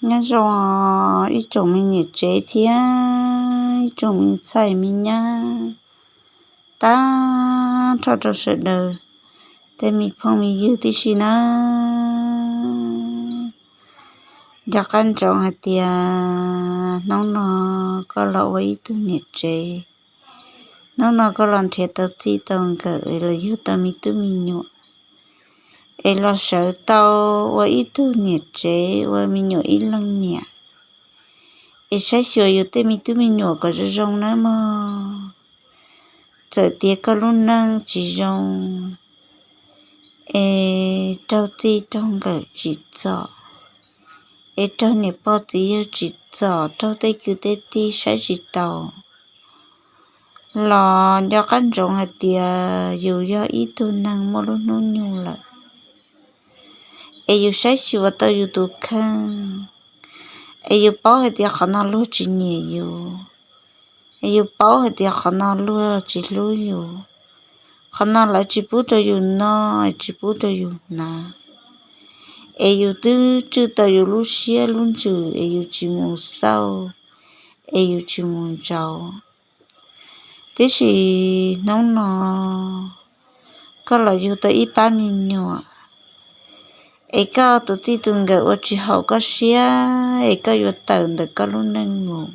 Nyob zoo ib tsoom me niam tsev thiab ib tsoom me ntxhais me nyab, tag nrho rau sawv daws tej me phooj me ywg tib si nawb. Nco qab ntsoov hais tias hnub no koj los ua ib tug niam tsev, hnub no koj los nrhiav tau txij tau nkawm los yug tau me tub me nyuam, es los sawv tau ua ib tug niam tsev ua me nyuam ib leej niam, es saib xyuas yus tej me tub me nyuam kom zoo zoo nawb mog. Txawm tias koj lub neej tsis zoo, es raug txij raug nkawm tsim txom, es raug niam pog txiv yawg tsim txom, raug tej kwv tej tij saib tsis taus, los nco qab ntsoov hais tias yus yog ib tug neeg muaj lub hnub nyoog lawm, es yus saib xyuas tau yus tus kheej, es yus paub hais tias qhov no luag tsis nyiam yus, es yus paub hais tias qhov no luag tsis hlub yus, qhov no lawv tsis pub rau yus noj, tsis pub rau yus hnav, es yus twb tswj tau yus lub siab lub ntsws es yus tsis mus xauj, es yus tsis mus ntsauv. Tiam sis hnub no koj los yug tau ib pab me nyuam, es koj tus txij tus nkawm ua tsis haum koj siab, es koj yuav tawm ntawm koj lub neej mus,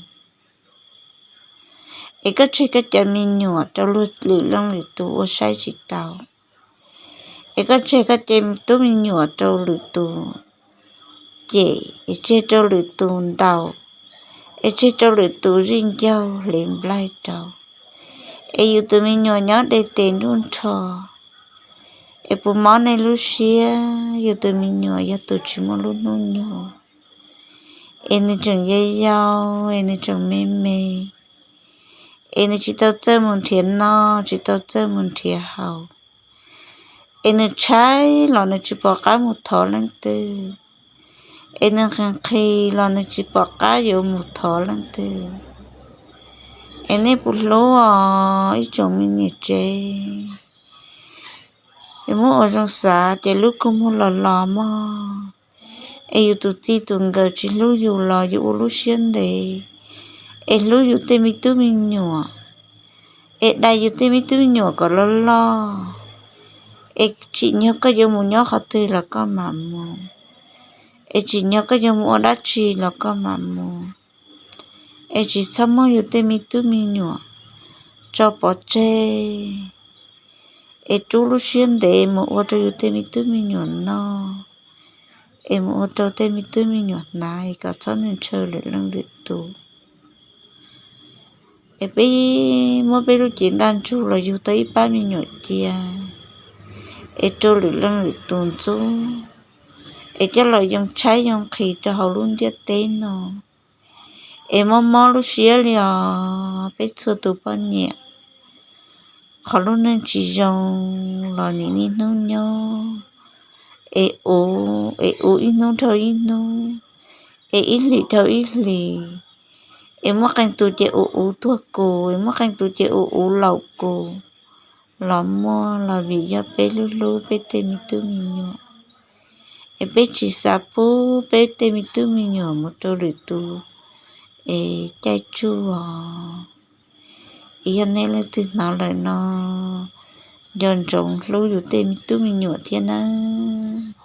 es koj tseg koj cov me nyuam rau luag lwm leej lwm tus ua saib tsis taus, es koj tseg koj cov tub me nyuam rau lwm tus cem, es tseg rau lwm tus ntaus, es tseg rau lwm tus zij ncaug hle nplaig rau, es yus tus me nyuam nyob de tes nruj nrho, es puas mob nej lub siab? Yus tus me nyuam yog tus tsis muaj lub hnub nyoog, es nws tseem yau yau, es nws tseem me me, es nws tsis tau txawj mus nrhiav noj, tsis tau txawj mus nrhiav haus, es nws tshaib los nws tsis pom qab mus thov leej twg, es nws nqhis nqhis los nws tsis pom qab yuav mus thov leej twg. Es nej puas hlub os ib tsoom me niam tsev? Es muab ua zoo xav ces lub kua muag los los mog, es yus tus txij tus nkawm tsis hlub yus los yus ua lub siab ntev, es hlub yus tej me tub me nyuam, es dai yus tej me tub me nyuam kom loj loj, es tsim nyog koj yuav mus nyob qhov twg los koj mam mus, es tsim nyog koj yuav mus ua dab tsi los koj mam mus, es tsis txhob muab yus tej me tub me nyuam tso pov tseg, es rub lub siab ntev mus ua rau yus tej me tub me nyuam noj, es mus ua rau tej me tub me nyuam hnav, es kom txhob ntshaw lwm leej lwm tus. Es peb muab peb lub cev ntaj ntsug los yug tau ib pab me nyuam cia, es rau lwm leej lwm tus ntxub, es coj los yoo tshaib yoo nqhis rau hauv lub ntiaj teb no, es mob mob lub siab li os peb txhua tus poj niam. Qhov lub neej tsis zoo los nim niaj hnub nyob, es uv, es uv ib hnub dhau ib hnub, es ib hlis dhau ib hlis, es muaj qee tus ces uv uv tuag kus, es muaj qee tus ces uv uv laus kus los muaj, los vim yog peb hlub hlub peb tej me tub me nyuam, es peb tsis xav pub peb tej me tub me nyuam mus rau lwm tus es caij tsuj os. Es yog nej leej twg hnov lawm no, nco ntsoov hlub yus tej me tub me nyuam thiab nawb.